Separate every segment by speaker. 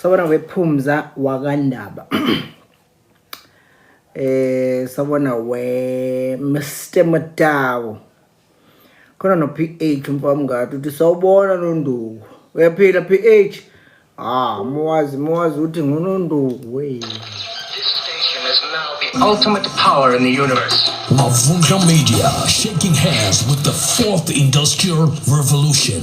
Speaker 1: Sabona wephumza wakandaba. Sabona we Mr Madawo. Khona no PH umfamngadi uthi sawubona Nonduku. Uyaphila PH? Ah, muwazi muwazi uthi nguNonduku wey.
Speaker 2: The ultimate power in the universe.
Speaker 3: Mavundla Media, shaking hands with the fourth industrial revolution.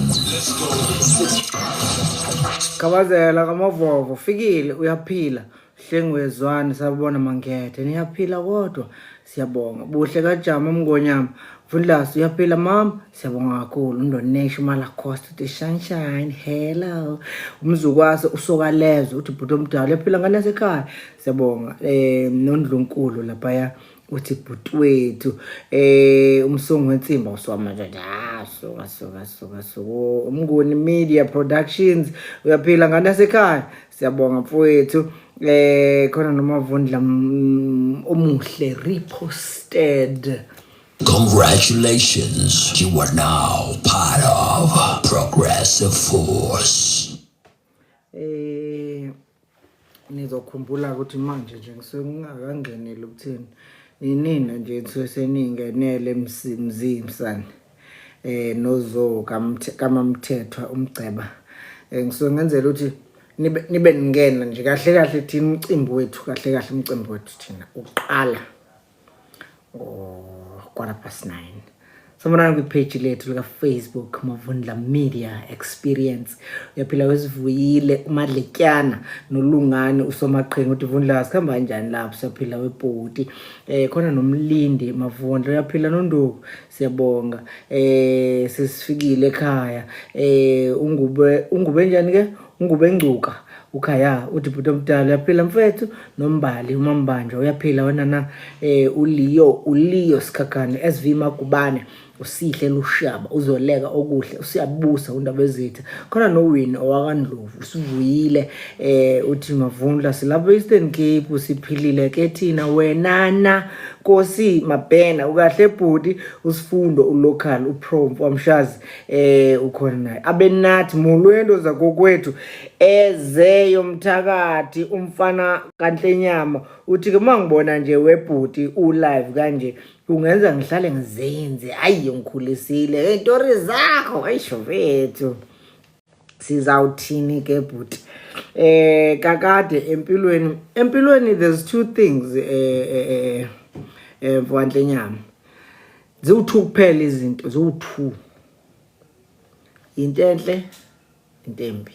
Speaker 1: Khabazela kaMavovo fikile uyaphila Hlengwezwane sabona Mangethe niyaphila kodwa siyabonga Buhle kaJama Mngonyama Mfundlasi uyaphila mama siyabonga kakhulu Undonesha uMalacosta uthi sunshine hello Umzukwase usokalezwe uthi bhuti omdala uyaphila ngane yasekhaya siyabonga noNdlunkulu laphaya uthi bhuti wethu umsongi wensimba uswama nje ah suka suka suka suka umnguni media productions uyaphila ngane yasekhaya siyabonga mfowethu khona nomavundla omuhle reposted.
Speaker 3: Congratulations, you are now part of Progressive Force.
Speaker 1: Nizokhumbula ukuthi manje nje ngisuke ngingakangeneli ukuthini ninina nje nisuke seningenele mzimsane nozo kamamthethwa umgceba ngisuke ngenzela ukuthi nibe nibe ningena nje kahle kahle thina umcimbi wethu kahle kahle umcimbi wethu thina uqala ngo 9:15. Sanibonani kwipage lethu lika-Facebook Mavundla Media Experience. Uyaphila wesivuyile uMadletyana noLungani usomaqhinga uthi Vundla sikhamba kanjani lapho siyaphila webhoti. Khona nomlindi Mavundla uyaphila noNduku siyabonga. Sesifikile ekhaya. Ungube njani ke? Ungube ngcuka ukhaya uthi bhuti omdala uyaphila mfethu nombali umambanjwa uyaphila wena na uLeo Sikhakhane SV Magubane usihle lushaba uzoleka okuhle usiyabusa undaba ezitha khona nowini owakandlovu usivuyile uthi Mavundla silapho Eastern Cape siphilile ke thina wena na Nkosi Mabhena ukahle bhuti usifundo ulocal upro wamshazi ukhona naye abenathi molwento zakokwethu ezeyo mthakathi umfana kanhlenyama uthi ke mangibona nje webhuti ulive kanje kungenza ngihlale ngizenze ayi ngikhulisile hey ntori zakho ayisho vethu sizawuthini ke bhuti kakade empilweni empilweni there's two things mfowantlenyama ziwu-two kuphela izinto ziwu-two into enhle into embi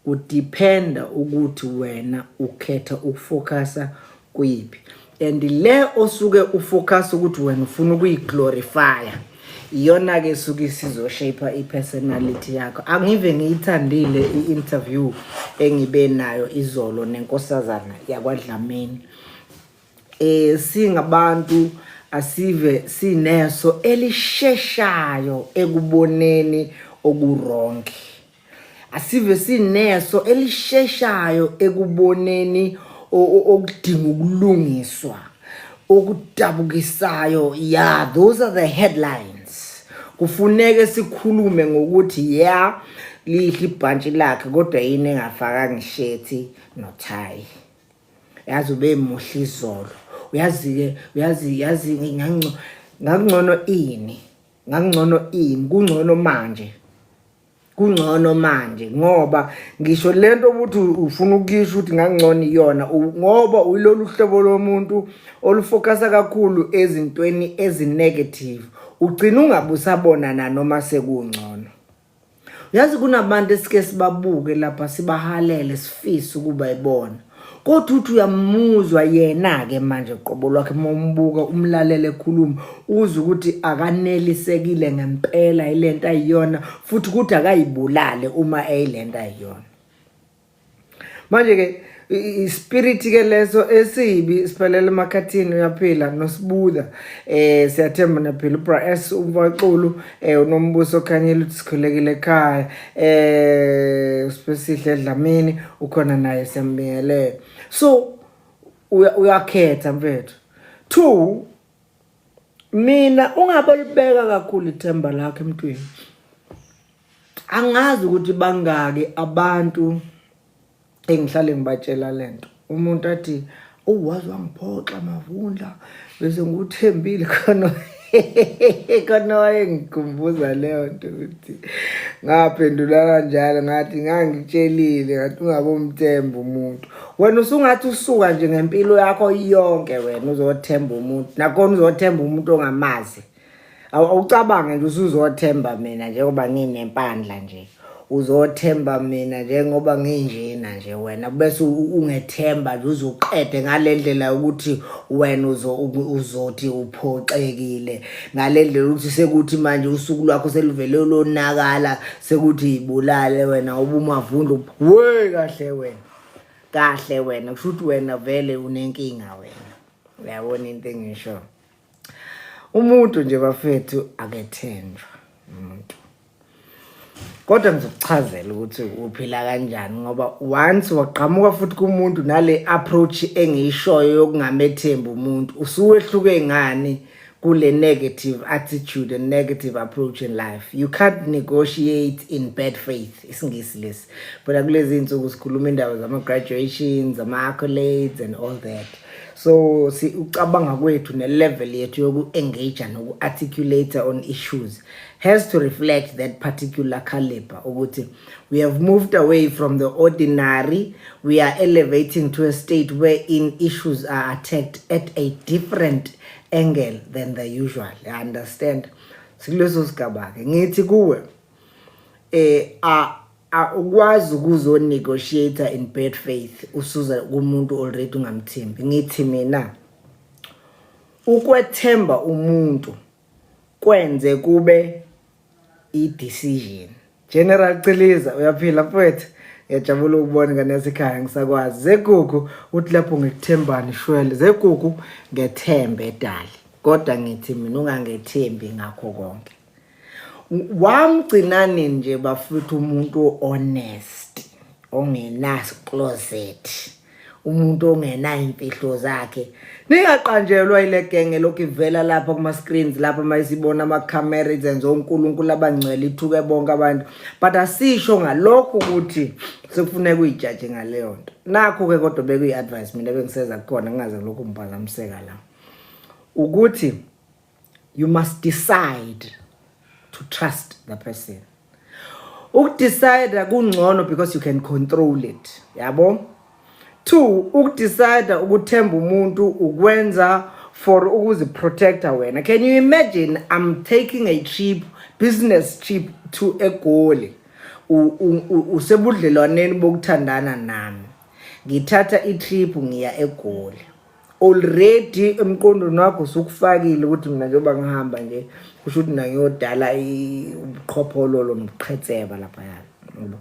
Speaker 1: kudependa ukuthi wena ukhetha ukufocusa kuyiphi and le osuke ufocus ukuthi wena ufuna ukuyiglorifya iyona ke suke isizoshape i-personality yakho. Angive ngiyithandile i-interview engibe nayo izolo nenkosazana yakwaDlamini. Singabantu asive sineso elisheshayo ekuboneni okuwrong, asive sineso elisheshayo ekuboneni okudinga ukulungiswa okudabukisayo. Yeah, those are the headlines. Kufuneke sikhulume ngokuthi yeah, lihle ibhantshi lakhe kodwa yini engafakanga ishethi nothayi? Yazi ube muhle izolo, uyazi-ke uyazi yazi ngakungcono ini ngakungcono ini kungcono manje kungcono manje ngoba ngisho lento ukuthi ufuna ukuyisho ukuthi ngangcono iyona ngoba uyilolu hlobo lomuntu olufocasa kakhulu ezintweni ezinegative, ugcina ungabe usabona nanoma sekungcono. Yazi kunabantu esike sibabuke lapha sibahalele sifise ukuba ibona kodwa uthi uyamuzwa yena-ke manje qobo lwakhe uma umbuka umlalele ekhuluma uzwe ukuthi akanelisekile ngempela yilento ayiyona futhi ukuthi akayibulale uma eyilento ayiyona. Manje-ke ispirit ke leso esibi siphelele emakhathini. Uyaphila nosibuda siyathemba naphila ubra S umfaxulu unombuso okhanyela uthi sikhulekile ekhaya uSiphesihle Dlamini ukhona naye siyambingelela. So uyakhetha mfethu. Two, mina ungabe libeka kakhulu ithemba lakho emntwini. Angazi ukuthi bangaki abantu Engihlale ngibatshela lento, umuntu athi, "Oh, waze wangiphoxa Mavundla, bese ngikuthembile." Khona khona wayengikhumbuza leyo nto ukuthi ngaphendula kanjalo, ngathi ngangitshelile, ngathi ungabomthemba umuntu. Wena usungathi usuka nje ngempilo yakho yonke, wena uzothemba umuntu, nakhona uzothemba umuntu ongamazi. Awucabange nje usuzothemba mina njengoba nginempandla nje, uzothemba mina njengoba nginjena nje wena, bese ungethemba nje uzuqede ngale ndlela yokuthi wena uzothi uphoxekile ngale ndlela ukuthi sekuthi manje usuku lwakho seluvele lonakala, sekuthi ibulale wena ngoba uMavundla we. Kahle wena, kahle wena, kusho ukuthi wena vele unenkinga wena. Uyabona into engisho? Umuntu nje bafethu akethenjwa umuntu, kodwa ngizokuchazela ukuthi uphila kanjani, ngoba once waqhamuka futhi kumuntu nale approach engiyishoyo yokungamethembi umuntu, usuwehluke ngani kule negative attitude and negative approach in life. You can't negotiate in bad faith, isingisi lesi. Phela kulezi insuku sikhuluma indaba zama-graduations, ama-accolades and all that, so si ucabanga kwethu ne-level yethu yoku-engage noku-articulate on issues has to reflect that particular caliber, ukuthi we have moved away from the ordinary, we are elevating to a state wherein issues are attacked at a different angle than the usual. You understand? Sikuleso sigaba-ke. Ngithi kuwe, a ukwazi ukuzo-negotiate in bad faith usuza kumuntu already ungamthembi. Ngithi mina, ukwethemba umuntu kwenze kube i-decision. General Ciliza, uyaphila mfowethu? Ngiyajabula ukubona ingane yasekhaya, ngisakwazi. Zegugu uthi lapho ngikuthembani shwele zegugu, ngethembe dali, kodwa ngithi mina ungangethembi ngakho konke. Wamgcinani nje bafethu umuntu honest, ongenaso closet, umuntu ongenayo imfihlo zakhe? Ningaqanjelwa ile genge lokhu ivela lapha kuma-screens lapha, uma isibona amakhamera izenze onkulunkulu abangcwele, ithuke bonke abantu. But asisho ngalokho ukuthi sekufuneka uyijaje ngaleyo nto. Nakho-ke kodwa bekuyi-advice mina bengiseza kukhona, ngingaze ngilokhu ngiphazamiseka la, ukuthi you must decide to trust the person. Ukudecide kungcono because you can control it, yabo. Two, ukudecide ukuthemba umuntu ukwenza for ukuziprotecta wena. Can you imagine I'm taking a trip, business trip to eGoli, usebudlelwaneni bokuthandana nami, ngithatha i-trip ngiya eGoli, already emqondweni wakho usukufakile ukuthi mina njengoba ngihamba nje kusho ukuthi mina ngiyodala ubuqhophololo nobuqhetseba laphayana, yabo.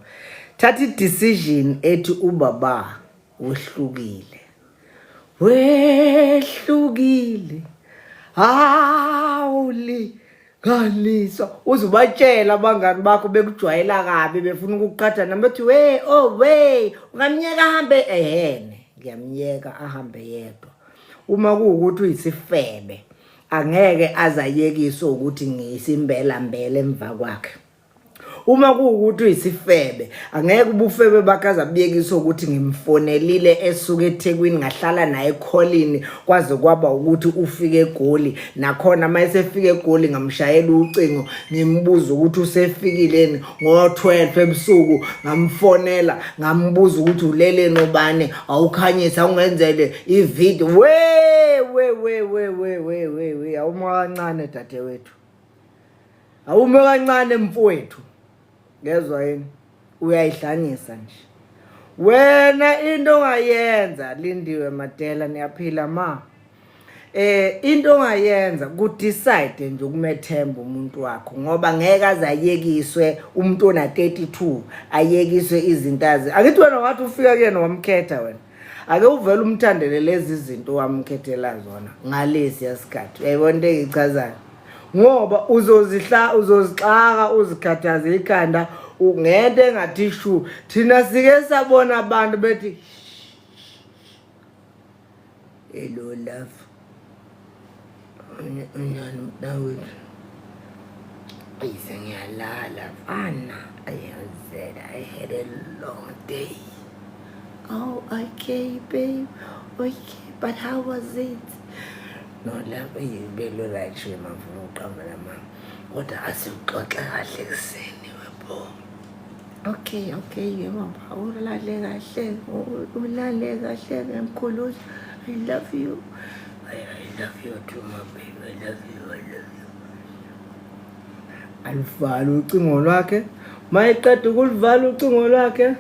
Speaker 1: Thatha i-decision ethi ubaba wehlukile, wehlukile, hawuli nganiswa. Uzubatshela abangani bakho bekujwayela kabi, befuna ukukuqhatha nami, bethi, "We, oh we, ungamnyeka ahambe?" Ehene, ngiyamyeka ahambe yedwa. Uma kuwukuthi uyisifebe, angeke azayekiswe ukuthi ngiyisimbelambele emva kwakhe. Uma kuwukuthi uyisifebe, angeke ubufebe bakhe azabuyekiswa ukuthi ngimfonelile esuka eThekwini, ngahlala naye ekholini kwaze kwaba ukuthi ufike eGoli. Nakhona uma esefika eGoli ngamshayela ucingo ngimbuza ukuthi usefikileni ngo-12 ebusuku, ngamfonela ngambuza ukuthi ulele nobani, awukhanyisa awungenzele ividiyo. We we we we we we we we, awuma kancane dadewethu, awume kancane mfowethu, ngezwa yini? Uyayihlanyisa nje wena. Into ongayenza, Lindiwe Madela, niyaphila ma? Into ongayenza ku decide nje ukumethemba umuntu wakho, ngoba ngeke aze ayekiswe umuntu ona 32 ayekiswe izinto azi. Akithi wena wathi ufika kuyena wamkhetha wena, ake uvele umthandele lezi zinto wamkhethela zona ngalesi yasikhathi. Uyayibona into engiyichazayo? Ngoba uzozihla uzozixaka, uzikhathaze ikhanda ngento engathi shu. Thina sike sabona abantu bethi, "Hello love, unjani mntakwethu? Ayi, ngiyalala mfana, ayazela, I had a long day." Oh, okay, babe. Okay, but how was it? No, lapho belo right nje, mafuna uqamba lamanga. Kodwa asikuxoxe kahle ekuseni, webo. Okay, yebo, ulale kahle, ulale kahle ke, mkhulu. I love you. I love you too, my baby. I love you, I love you. Alivala ucingo lwakhe. Mayeqeda ukulivala ucingo lwakhe,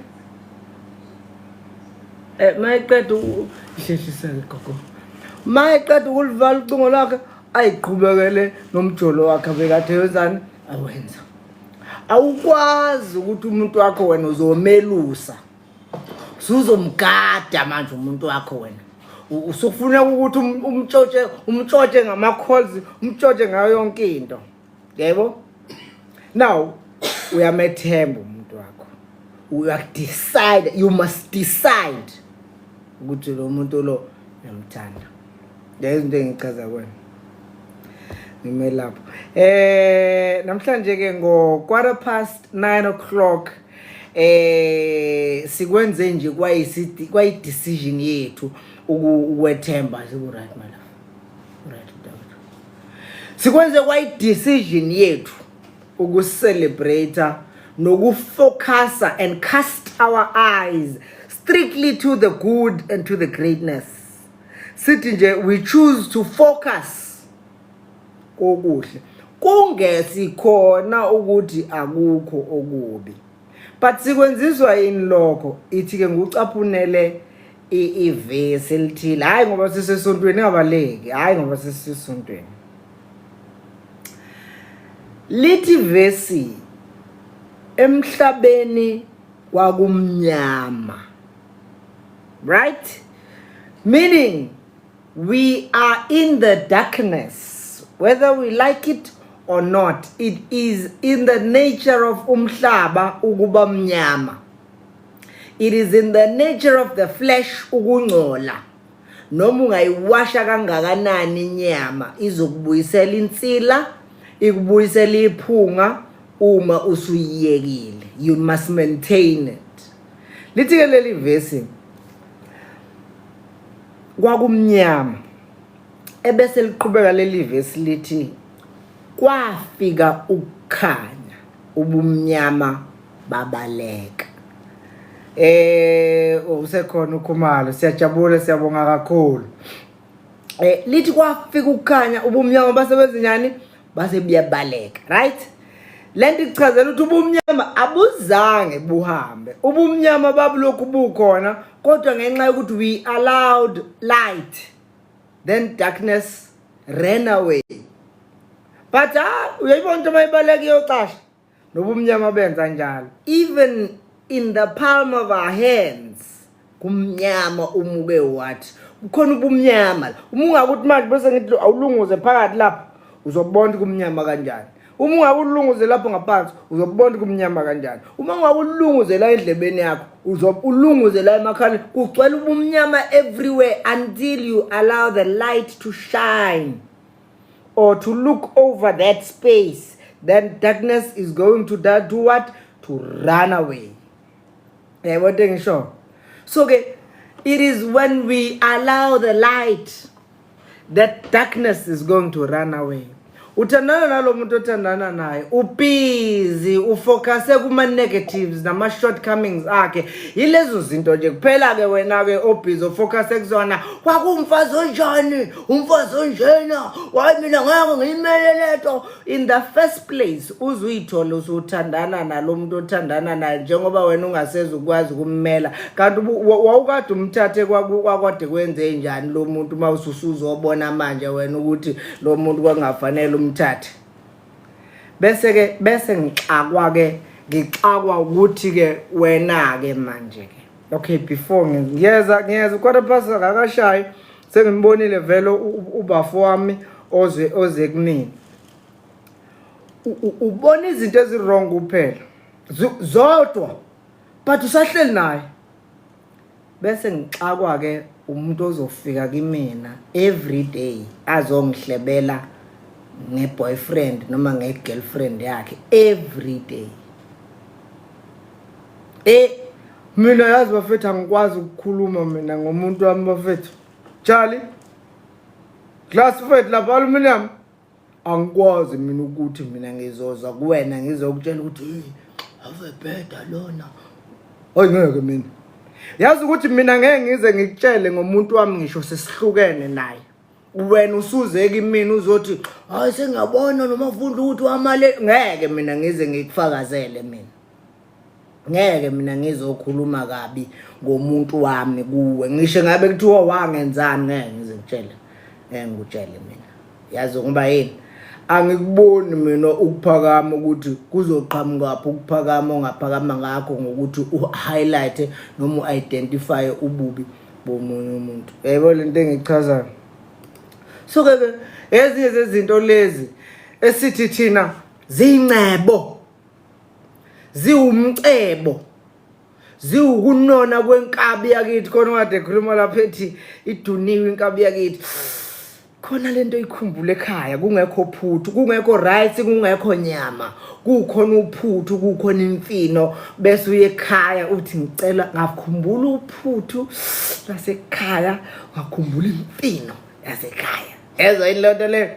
Speaker 1: mayeqeda, ihlehlisa-ke gogo, mayeqeda ukulivala ucingo lwakhe, ayiqhubekele nomjolo wakhe abekade wenzani, awenza. Awukwazi ukuthi umuntu wakho wena uzomelusa, usuzomgada manje umuntu wakho wena. Usufuneka ukuthi umtshotshe, umtshotshe ngama-calls, umtshotshe ngayo yonke into, yebo. Now uyamethemba umuntu wakho, uyadecide, you must decide ukuthi lo muntu lo uyamthanda. Lezo into engichaza kuwena, ngime lapho. Namhlanje ke ngo 9:15 o'clock sikwenze nje kwayisi kwayi decision yethu ukwethemba siku right, my love, right, mntakwethu. Sikwenze kwayi decision yethu ukucelebrate nokufocusa and cast our eyes strictly to the good and to the greatness. Sithi nje we choose to focus kokuhle, kungesikhona ukuthi akukho okubi, but sikwenziswa yini lokho? Ithi ke ngucaphunele ivesi elithile, hayi ngoba sisesontweni, ingabaleki, hayi ngoba sisesontweni. Lithi vesi, emhlabeni kwakumnyama, right? Meaning we are in the darkness whether we like it or not. It is in the nature of umhlaba ukuba mnyama. It is in the nature of the flesh ukungcola. Noma ungayiwasha kangakanani inyama, izokubuyisela insila, ikubuyisela iphunga uma usuyiyekile. You must maintain it. Lithi ke leli vesi, kwakumnyama, ebese liqhubeka leli vesi lithi, kwafika ukukhanya, ubumnyama babaleka. Usekhona uKhumalo, siyajabula, siyabonga kakhulu. Lithi kwafika ukukhanya, ubumnyama basebenza njani? Base buyabaleka, right? Lento ichazela ukuthi ubumnyama abuzange buhambe, ubumnyama babulokhu bukhona, kodwa ngenxa yokuthi we allowed light, then darkness ran away. But ah, uyayibona into mayibaleka iyocasha, nobumnyama benza njalo. Even in the palm of our hands kumnyama. Umuke wathi kukhona ubumnyama la, uma ungakuthi manje bese ngithi awulunguze phakathi lapha, uzobona kumnyama kanjani. Uma ungakulunguze lapho ngaphansi, uzobona kumnyama kanjani. Uma ungakulunguze la endlebeni yakho, ulunguze la emakhaleni, kugcwele ubumnyama everywhere until you allow the light to shine or to look over that space. Then darkness is going to do what? To run away. Yebo, into engisho. So ke it is when we allow the light that darkness is going to run away. Uthandana nalo muntu othandana naye, ubhizi ufocuse kuma-negatives nama-shortcomings akhe, yilezo zinto nje kuphela-ke wena-ke obhizi ofocuse kuzona. Kwakuwumfazi onjani, umfazi onjena, wayi mina ngeke ngiyimele lento. In the first place, uze uyithole usuthandana nalo muntu othandana naye, njengoba wena ungaseze ukwazi ukummela, kanti wawukade umthathe kwakwade kwenze njani lo muntu, uma ususuzobona manje wena ukuthi lo muntu kwakungafanele umthathe? Bese ke bese ngixakwa ke, ngixakwa ukuthi ke wena ke manje ke, okay, before ngiyeza, ngiyeza, 1:15 akakashayi, sengimbonile vele ubafo wami oze kumina. Ubona izinto ezi-wrong kuphela zodwa, but usahleli naye. Bese ngixakwa ke umuntu ozofika kimina every day azongihlebela nge-boyfriend noma nge-girlfriend yakhe every day. Mina yazi bafethu, angikwazi ukukhuluma mina ngomuntu wami bafethu. Charlie glass mfethu lapha aluminium, angikwazi mina ukuthi mina ngizoza kuwena ngizokutshela ukuthi hey, ave bheda lona. Hayi, ngeke mina. Yazi ukuthi mina ngeke ngize ngikutshele ngomuntu wami ngisho sesihlukene naye. Wena usuze kimina uzothi hayi, sengiyabona noMavundla ukuthi wamale. Ngeke mina ngize ngikufakazele mina. Ngeke mina ngizokhuluma kabi ngomuntu wami kuwe, ngisho ngabe kuthiwa wangenzani, ngeke ngize ngitshele, ngeke ngikutshele mina. Yazi ngoba yini? Angikuboni mina ukuphakama ukuthi kuzoqhamukaphi, ukuphakama ongaphakama ngakho ngokuthi u-highlight noma u-identify ububi bomunye umuntu. Yebo, lento engichazayo. So ke ezinye zezinto lezi esithi thina zingcebo, ziwumcebo, ziwukunona kwenkabi yakithi. Khona kade ekhuluma lapha ethi iduniwe inkabi yakithi. Khona lento ikhumbule ekhaya kungekho phuthu, kungekho rice, kungekho nyama, kukhona uphuthu, kukhona imfino, bese uye ekhaya uthi ngicela, ngakhumbula uphuthu lasekhaya, ngakhumbula imfino yasekhaya. Ezwa yini lento leyo?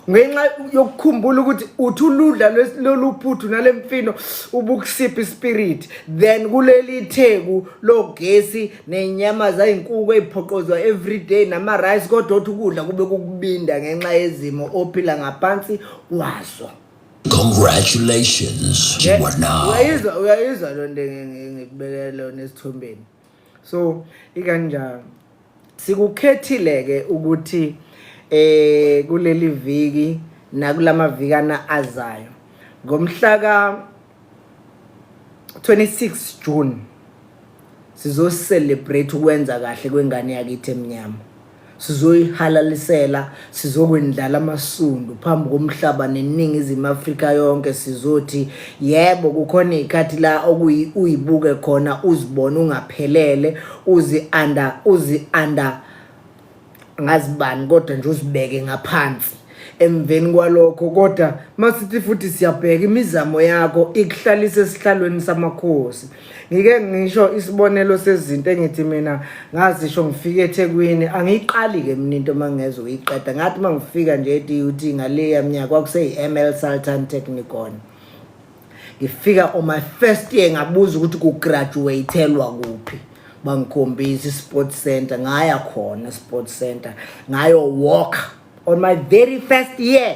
Speaker 1: Ngenxa yokukhumbula ukuthi uthi uludla lolu phuthu nale mfino ubukusipha ispirit, then kuleli theku logesi nenyama zayinkukhu ey'phoqozwa everyday nama-rice, kodwa othi ukudla kube kukubinda ngenxa yezimo ophila ngaphansi kwazo.
Speaker 3: Congratulations, you are now
Speaker 1: Uyayizwa, uyayizwa loo nto engikubekele yona esithombeni. So ikanjalo, sikukhethile ke ukuthi kuleli viki nakulamavikana azayo, ngomhla ka 26 June, sizo-celebrate ukwenza kahle kwengane yakithi emnyama. Sizoyihalalisela, sizokwendlala amasundu phambi komhlaba neNingizimu Afrika yonke. Sizothi yebo, kukhona iy'khathi la uyibuke khona, uzibone ungaphelele, uzi under ngazibani, kodwa nje uzibeke ngaphansi emveni kwalokho. Kodwa masithi futhi siyabheka imizamo yakho ikuhlalisa esihlalweni samakhosi. Ngike ngisho isibonelo sezinto engithi mina ngazisho ngifike eThekwini. Angiyiqali-ke mina into uma ngingeze uyiqeda. Ngathi uma ngifika nje e-DUT ngaleya minyaka kwakuseyi-ML Sultan Technikon, ngifika on my first year, ngabuza ukuthi kugraduatelwa kuphi, bangikhombisa i-sport center, ngaya khona sport center, ngayo walk on my very first year,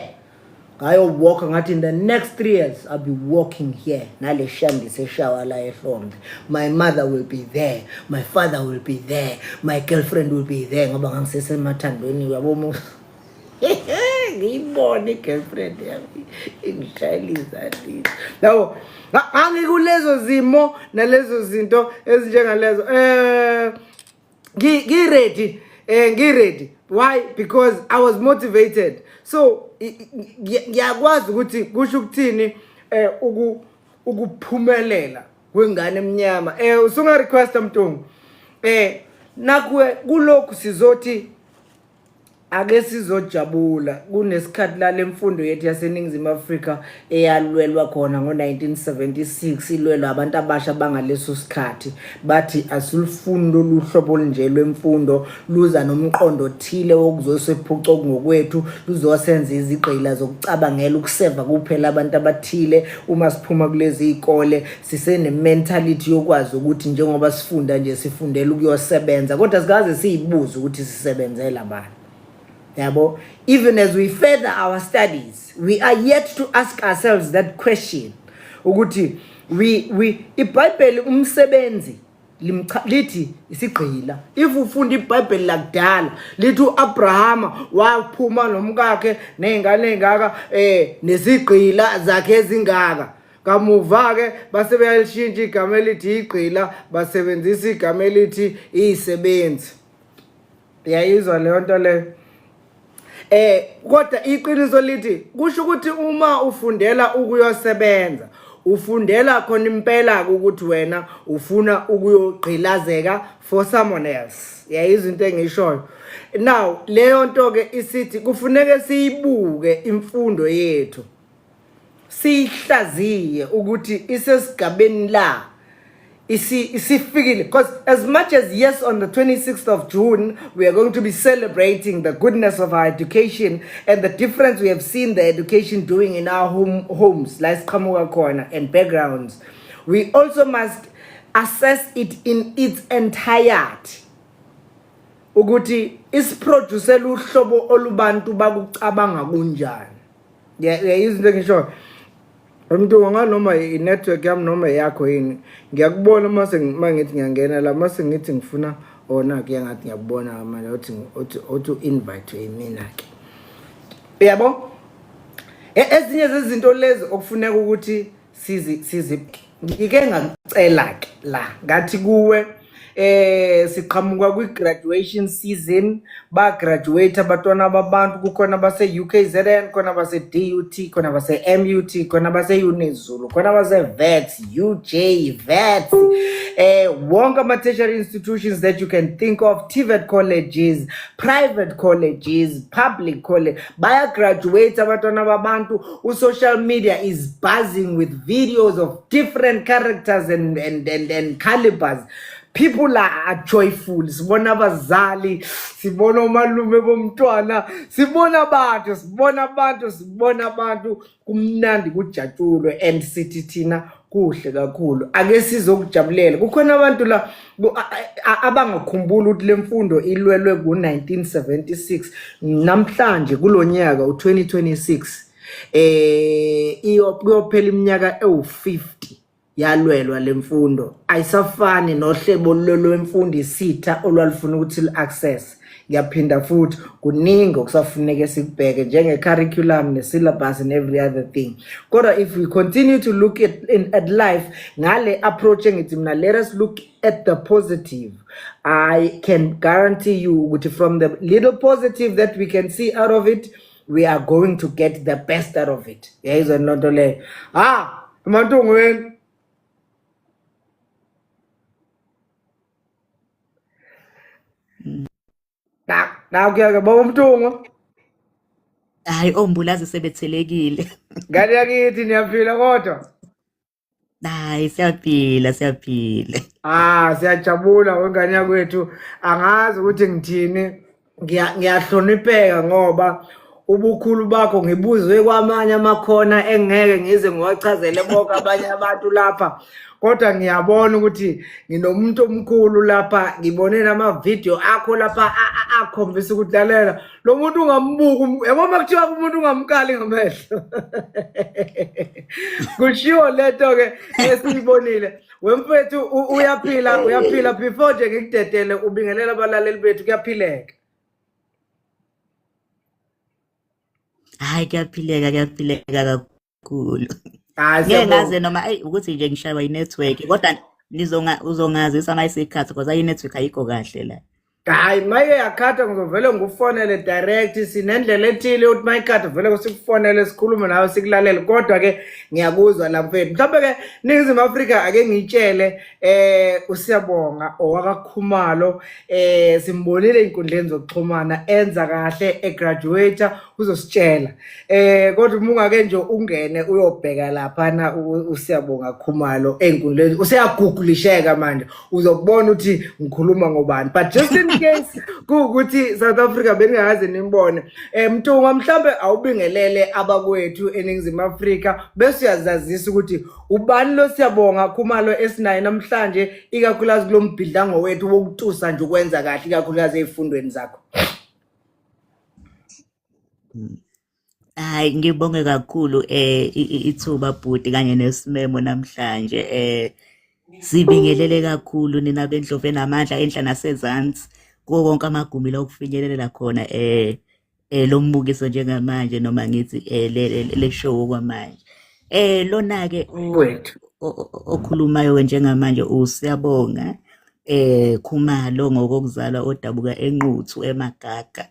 Speaker 1: ngayo walk. Ngathi in the next 3 years I'll be walking here nale shandise eshawa la ehlombe. My mother will be there, my father will be there, my girlfriend will be there, ngoba ngangisesemathandweni, uyabo. Ngiyibone i-girlfriend yami ingishayela izandla yabo. Ngangikulezo zimo nalezo zinto ezinjengalezo, ngi-ready, ngi-ready. Why? Because I was motivated. So ngiyakwazi ukuthi kusho ukuthini ukuphumelela kwengane emnyama. Usunga request Mntungu. Nakuwe kulokhu sizothi ake sizojabula. Kunesikhathi la lemfundo yethu yaseNingizimu Afrika eyalwelwa khona ngo-1976, ilwelwa abantu abasha bangaleso sikhathi, bathi asilufuni lolu hlobo olunje lwemfundo, luza nomqondo othile wokuzosephuca okungokwethu, luzosenza izigqila zokucabangela ukuseva kuphela abantu abathile. Uma siphuma kulezi iy'kole sisene-mentality yokwazi ukuthi njengoba sifunda nje sifundela ukuyosebenza, kodwa sikaze siyibuze ukuthi sisebenzela bani, yabo. Even as we further our studies, we are yet to ask ourselves that question ukuthi we iBhayibheli umsebenzi lithi isigqila. If ufunda iBhayibheli lakudala, lithi uAbrahama waphuma nomkakhe nezingane ezingaka, nezigqila zakhe ezingaka. Kamuva ke base beyalishintsha igama elithi igqila, basebenzisa igama elithi izisebenzi. Uyayizwa leyo nto leyo? Kodwa iqiniso lithi kusho ukuthi uma ufundela ukuyosebenza, ufundela khona impela ukuthi wena ufuna ukuyogqilazeka for someone else. Yayizwa into engishoyo? Now leyo nto ke isithi kufuneke siyibuke imfundo yethu, siyihlaziye ukuthi isesigabeni la. Isifikile because as much as, yes, on the 26th of June we are going to be celebrating the goodness of our education and the difference we have seen the education doing in our homes la esiqhamuka khona and backgrounds, we also must assess it in its entirety ukuthi isiproducela uhlobo olubantu bakucabanga kunjani. Uyayizwa into engishoyo? Mntu nganoma i-network yami noma eyakho yini, ngiyakubona uma mangithi ngiyangena la, mase ngithi ngifuna ona ke ngathi ngiyakubona manje, uthi uthi uthi invite yimina ke, uyabo? Ezinye zezinto lezi okufuneka ukuthi sizi sizi ngike ngakucela ke la, ngathi kuwe siqhamuka kwi-graduation season, ba-graduate abatwana babantu, kukhona base-UKZN, khona base-DUT, khona base-MUT, khona base-UniZulu, khona base-VETS, UJ, VETS, wonke ama-tertiary institutions that you can think of, TVET colleges, private colleges, public college, baya-graduate abatwana babantu. U-social media is buzzing with videos of different characters and calibers. People are joyful. Sibona abazali, sibona omalume bomntwana, sibona abantu, sibona abantu, sibona abantu, kumnandi, kujatshulwe, and sithi thina kuhle kakhulu, ake sizokujabulela. Kukhona abantu la abangakhumbula ukuthi le mfundo ilwelwe ku-1976. Namhlanje kulonyaka u-2026 kuyophela iminyaka ewu-50 yalwelwa lemfundo. Ayisafani nohlebo lwemfundo isitha olwalufuna ukuthi li-access. Ngiyaphinda futhi, kuningi okusafuneke sikubheke njenge-curriculum ne-syllabus and every other thing, kodwa if we continue to look at life ngale approach engithi mina, let us look at the positive, I can guarantee you ukuthi from the little positive that we can see out of it, we are going to get the best out of it. Yayizwa loo nto leyo? Ha, emantungweni. Na nakuyake baba uMntungwa.
Speaker 4: Hayi, ombulazi sebethelekile.
Speaker 1: Ngane yakithi, niyaphila kodwa?
Speaker 4: Hayi, siyaphila, siyaphila.
Speaker 1: Ah, siyajabula wengane yakwethu. Angazi ukuthi ngithini. Ngiyahlonipheka ngoba ubukhulu bakho ngibuzwe kwamanye amakhona engeke ngize ngiwachazele bonke abanye abantu lapha. Kodwa ngiyabona ukuthi nginomuntu omkhulu lapha, ngibone nama-video akho lapha akhombisa ukuthi lalela lo muntu ungambuka, yabo, uma kuthiwa umuntu ungamkali ngamehlo. Kushiwo lento ke esiyibonile. Wemfethu, uyaphila, uyaphila. Before nje ngikudedele ubingelela abalaleli bethu, kuyaphileka?
Speaker 4: Hayi, kuyaphileka, kuyaphileka kakhulu.
Speaker 1: Hayi,
Speaker 4: Ngeke
Speaker 1: siyabonga.
Speaker 4: ngaze noma ayi ukuthi nje ngishaywa i-network, kodwa nizonga uzongazisa mayisikhathi because ayi network ayikho kahle la.
Speaker 1: Hayi, maye yakhatha ngizovele ngikufonele direct. Sinendlela ethile yokuthi mayikhatha vele sikufonele, sikhulume nawe, sikulalele. Kodwa ke ngiyakuzwa la mfethu. Mhlawumbe ke Ningizimu Afrika ake ngitshele uSiyabonga owakaKhumalo, simbonile einkundleni zokuxhumana enza kahle, egraduate, uzositshela. Kodwa uma ungake nje ungene uyobheka laphana uSiyabonga Khumalo einkundleni, useyagugulisheka manje, uzokubona ukuthi ngikhuluma ngobani. But just in case kuwukuthi South Africa beningakaze nimbone, Mntungwa, mhlambe awubingelele abakwethu eNingizimu Afrika bese uyazazisa ukuthi ubani lo Siyabonga Khumalo esinaye namhlanje, ikakhulukazi kulo mbhidlango wethu wokutusa nje ukwenza kahle, ikakhulukazi ey'fundweni zakho.
Speaker 4: Hayi, ngibonge kakhulu ithuba bhuti kanye nesimemo namhlanje. Sibingelele kakhulu nina bendlovu enamandla enhla nasezansi kuwo wonke amagumbi la okufinyelela khona lo mbukiso njengamanje, noma ngithi le show kwamanje. Lona ke
Speaker 1: wethu
Speaker 4: okhulumayo njengamanje uSiyabonga Khumalo ngokokuzalwa, odabuka eNquthu eMagaga,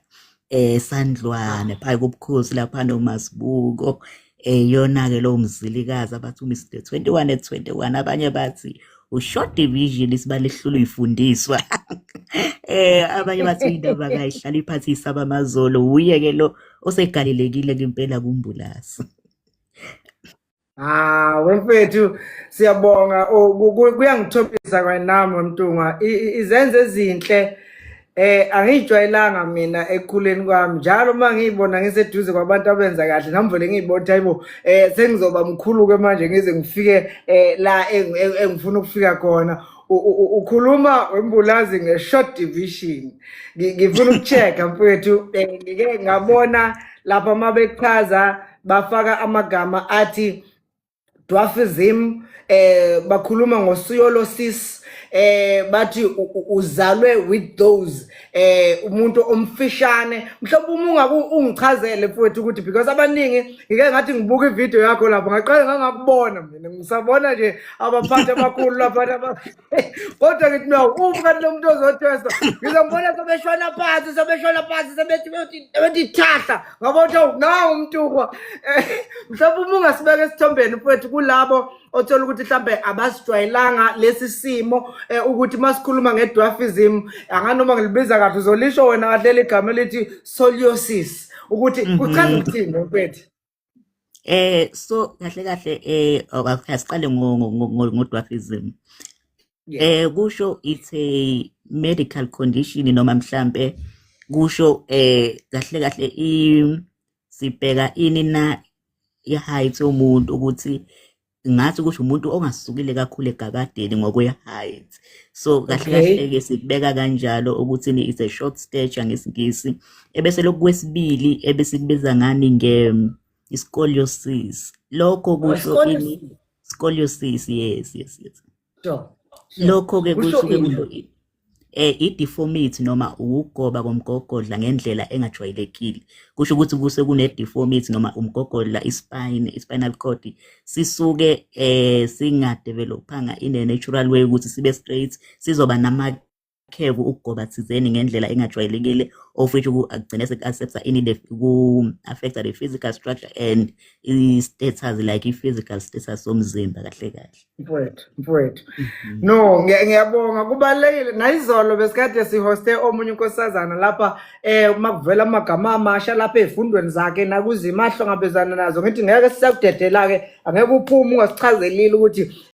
Speaker 4: Sandlwane, phaya kubukhosi lapha noMasibuko. Yona ke lo mzilikazi abathi uMr 21 at 21, abanye bathi ushort division isibala ehlula uyifundiswa, abanye bathi indaba kayihlala iphathisa abamazolo. Uye ke lo osegalelekile impela kumbulasi.
Speaker 1: Ah, wemfethu, siyabonga. Oh, kuyangithobisa kwanami, Mntungwa. Izenzo ezinhle angiyijwayelanga mina ekukhuleni kwami. Njalo uma ngiyibona ngiseduze kwabantu abenza kahle, nami vele ngiyibona ukuthi hayibo, sengizoba mkhulu ke manje, ngize ngifike la engifuna ukufika khona. Ukhuluma wembulazi nge-short division. Ngifuna ukucheck-a, mfethu, ngike ngabona lapha uma bechaza bafaka amagama athi dwarfism, bakhuluma ngo-scoliosis, bathi uzalwe with those, umuntu omfishane. Mhlawumbe uma ungabe ungichazele, mfowethu, ukuthi because abaningi, ngike ngathi ngibuka ivideo yakho lapho, ngaqale ngangakubona mina, ngisabona nje abaphathi abakhulu lapha, kodwa ngithi mina, uphi kanti lo muntu ozothwesa? Ngizambona sebeshona phansi, sebeshona phansi, sebethi bethi thahla, ngabona ukuthi awu, nangu uMntungwa. Mhlawumbe uma ungasibeka esithombeni, mfowethu, kulabo othola ukuthi mhlambe abasijwayelanga lesi simo, ukuthi masikhuluma nge-dwarfism, anganoma ngilibiza kahle, uzolisho wena kahle leli gama elithi scoliosis, ukuthi kuchaza ukuthini, mfowethu?
Speaker 4: So kahle kahle asiqale ngo dwarfism. Kusho it's a medical condition, noma mhlambe kusho kahle kahle i sibheka ini na i-height yomuntu, ukuthi ngathi kusho umuntu ongasukile kakhulu egabadeni ngokwe-height. So kahle kahle ke sikubeka kanjalo ukuthi ni it's a short stature ngesiNgisi. Ebese lokhu kwesibili ebesikubiza ngani nge scoliosis, lokho kusho ini? Scoliosis, yes. Lokho ke
Speaker 1: Kusho
Speaker 4: kusuke
Speaker 1: ini?
Speaker 4: Kusho i-deformity noma ukugoba komgogodla ngendlela engajwayelekile. Kusho ukuthi kuse kune-deformity noma umgogodla, i-spine, i-spinal cord sisuke singadevelopanga in a natural way ukuthi sibe straight, sizoba nama-curve, ukugoba thizeni ngendlela engajwayelekile, of which agcine seku-accepta ini the ku-affecta the physical structure and i-status, like i-physical status somzimba kahle kahle.
Speaker 1: Mfowethu, mfowethu. No, ngiyabonga, kubalulekile. Nayizolo besikade sihoste omunye unkosazana lapha, uma kuvela amagama amasha lapha ezifundweni zakhe nakuzima ahlangabezana nazo, ngithi ngeke sisakudedela ke, angeke uphume ungasichazelile ukuthi